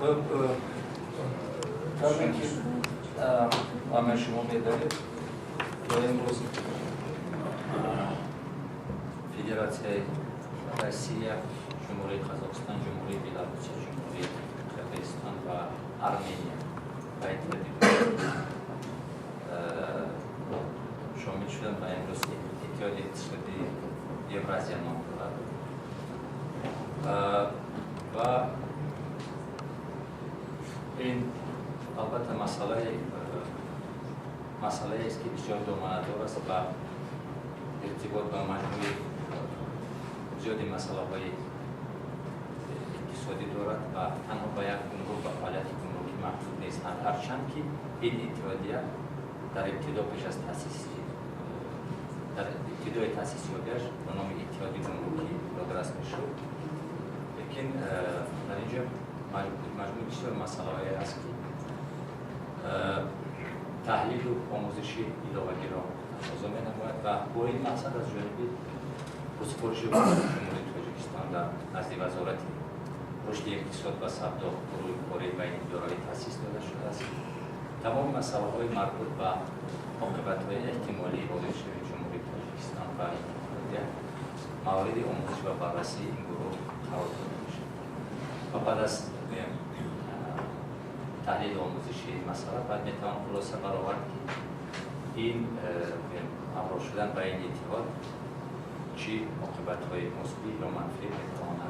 Тавре ки ҳамаи шумо медонед, то имрӯз Федератсияи Россия, Ҷумҳурии Қазоқистон, Ҷумҳурии Беларусия, Ҷумҳурии Қирғизистон ва Армения ба иттиҳоди шомил шуданд ва имрӯз Иттиҳоди Иқтисодии Евразия ном дорад. Ва ин албатта масъалаест, ки бисёр доманадор аст ва иртибот ба маҷмӯи зиёди масъалаҳои иқтисодӣ дорад ва танҳо ба як гумрук ва фаъолияти гумрукӣ маҳдуд нест, ҳарчанд ки ин иттиҳодия дар ибтидо, пеш аз таъсиси, дар ибтидои таъсисёбиаш ба номи Иттиҳоди Гумрукӣ ёдрас мешуд. Лекин дар ин ҷо маҷмӯи бисёр масъалаҳое ҳаст, ки таҳлилу омӯзиши иловагиро тақозо менамояд. Ва бо ин мақсад аз ҷониби супориши Ҳукумати Ҷумҳурии Тоҷикистон дар назди Вазорати рушди иқтисод ва савдо гурӯҳи кории байниидоравӣ таъсис дода шудааст. Тамоми масъалаҳои марбут ба оқибатҳои эҳтимолии воридшавии Ҷумҳурии Тоҷикистон ба иттиҳодия мавриди омӯзиш ва баррасии ин гурӯҳ қарор дода мешавад. Ва баъд аз таҳлилу омӯзиши ин масъала баъд метавон хулоса баровард, ки ин ҳамроҳ шудан ба ин иттиҳод чӣ оқибатҳои мусбӣ ё манфӣ метавонад.